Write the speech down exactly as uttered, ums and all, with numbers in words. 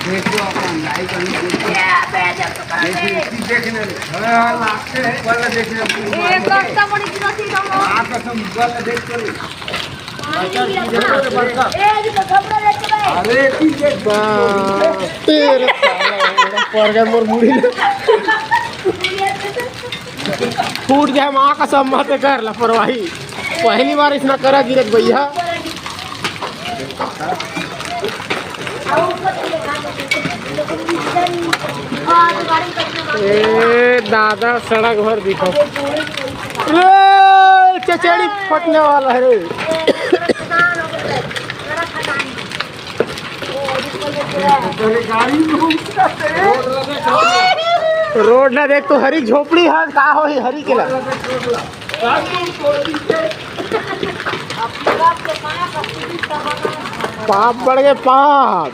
देखो अपन भाई को नहीं देखो। देखो, इसी देखने में। हाँ, लागते हैं। वाला देखने में। ए, कष्ट बड़ी गिरती रहो। हाँ, कसम, वाला देख कर। ए, ये तो घबरा लेते भाई। अरे, ठीक है। तेरे साला, पड़ गया मोर मुड़ी में। फूट जाए माँ कसम, मत कर लापरवाही। पहली बार इसना करा गिरत भैया। ए दादा, सड़क भर दिखो। रे, चचेड़ी फटने वाला है रे। रोड ना देख तो, हरी झोपड़ी है, का हो ही हरी के ला। पाप बढ़ गए, पाप।